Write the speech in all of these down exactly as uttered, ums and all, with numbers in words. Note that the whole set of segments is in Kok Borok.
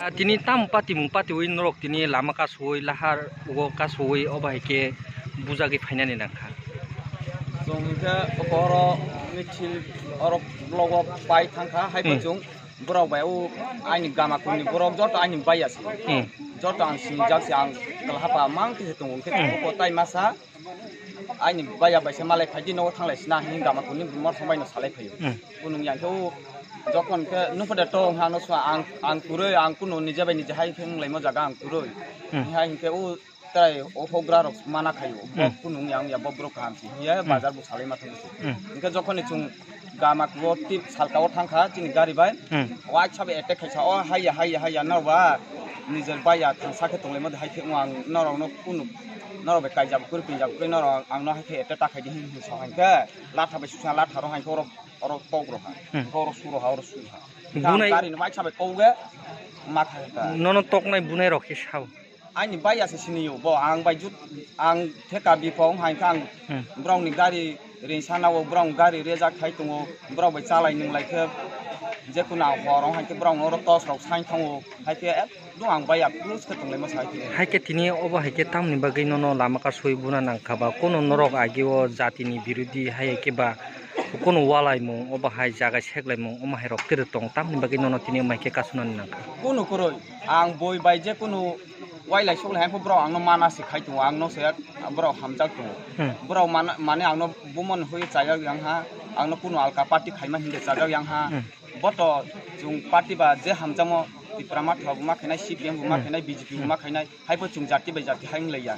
Ah, tini tam patimung patiwi norok tini lama kasui lahar ugo kasui obo hai khe bujagwi phainani nangkha. Chwng hinkhe oro misil oro blogo pai thangkha, hai Hmm. chwng borok bai o aini gama kuni borok joto aini baiya se. Hmm. Joto ang sinijak se, ang kwlahapa mang khe se tongo, hinkhe Hmm. tongo tai masa. Aini baiya bai se malai phaidi nogo thanglai sina hinwi gama kuni mor song bai no salai phaio. Hmm. Kunung yang khe o jokhon khe nupha de to wngkha no sua ang, ang kwrwi ang kunu nije bai nije hai khe wnglaimo jaga ang kwrwi. Hmm. Hai hinkhe o trai o hogra rok mana khaio. Bo Hmm. kunung yang ya bo borok kaham si hiya Hmm. bazar bo salai ma thangsi. Hmm. Hinkhe jokhon ni chwng gama kugo tip salka o thangkha chini gari bai. Hmm. Waisa bai attack khaisa o haiya haiya haiya no ba nijer baiya thangsa khe tonglaima hai khe ang norok no kunu norok bai kaijak kwrwi pinjak kwrwi norok ang no hai khe attack ta khaidi hin hin sa hai khe latha bai susa latha rok hai khe oro oro tok rok ha Hmm. oro su rok ha oro su ha Bunai- gari no waisa bai kok ge ma kha kha. Nono toknai bunai rok khe sao. Aini baiya se siniyo bo ang bai jut ang theka bipong hai khe ang Hmm. borok ni gari rinsa nao borok ni gari rejak khai tongo borok bai chalai nung lai khe je kunu ang hor ong hai khe borok no oro tos rok sai thango hai khe ekdom ang baiya close khe tong lai ma sai khe. Hai khe tini obo hai khe tamni bagwi nono lama kasui buna nang kha ba kunu norok agi o jati ni birodhi hai khe ba kunu walaimung obo hai jaga seklaimung omo hai rok kwrwi tong tamni bagwi nono tini omo hai khe kasunani nang kha. Kunu kwrwi ang boi bai je kunu Wailai suklai hai pho borok ang no mana se khai tongo, ang no se borok hamjak tongo. Hmm. Borok mana, mane ang no bumon hui chajak yang ha, ang no kunu alka party khaima hinde chajak yang ha. Hmm. Boto chwng party ba je hamjakmo Tipra Motha bo ma khainai, C P M bo ma Hmm. khainai, B J P bo Hmm. ma khainai, hai pho chwng jati bai jati hai wng lai ya.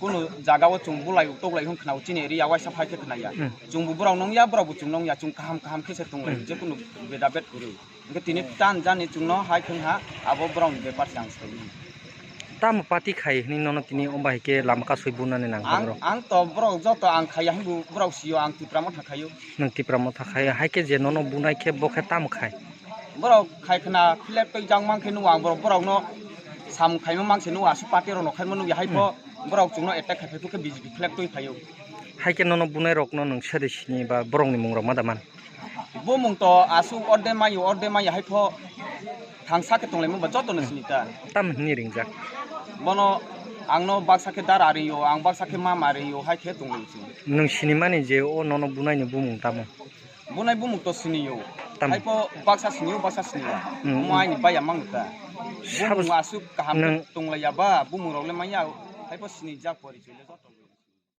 Kunu jaga o chwng bulai tok lai hwn khna o chini area waisa phai khe khna ya. Hmm. Chwng bo borok nung ya, borok bo chwng nung ya, chwng kaham kaham khe se tong lai, Hmm. je kunu beda bed kwrwi. Hwnkhe tini tan jani chwngno hai thung ha, abo borokni bepar se ang saimani. Tamo party khai hwnwi nono tini omo hai khe lama kasui bunani nang Ang, borok? Ang to borok joto ang khaiya hinwi borok sio, ang Tipra Motha khaio. Nwng Tipra Motha khai, hai khe je nono bunai khe bo khe tamo khai? Borok khai khna flag twi jak mang khe nukgo ang borok, borokno samung khaima mang se nukgo, aswk party rokno khaima nukya hai pho Hmm. borok chwngno attack khai phai khe B J P flag twi phaio. Hai khe nono bunai rokno nwng sari sini ba borokni mung rok ma da man? Bumung to aswk orde mayo, orde maya hai pho thangsa khe tonglaima ba joto no sini ta. Tam hwnwi ringjak? Bono ang no baksa khe dara ringyo, ang baksa khe mama ringyo hai khe tonglaio chwng. Nwng sinimani je o nono bunai ni bumung tamo? Bunai bumung to siniyo. Tam. Hai pho baksa siniyo, baksa siniya. Hmm. Omo aini baiya mang ta. Sabo Bumung aswk kaham nwng khe tonglaiya ba, bumung rok le manya hai pho sinijak porichoi le joto.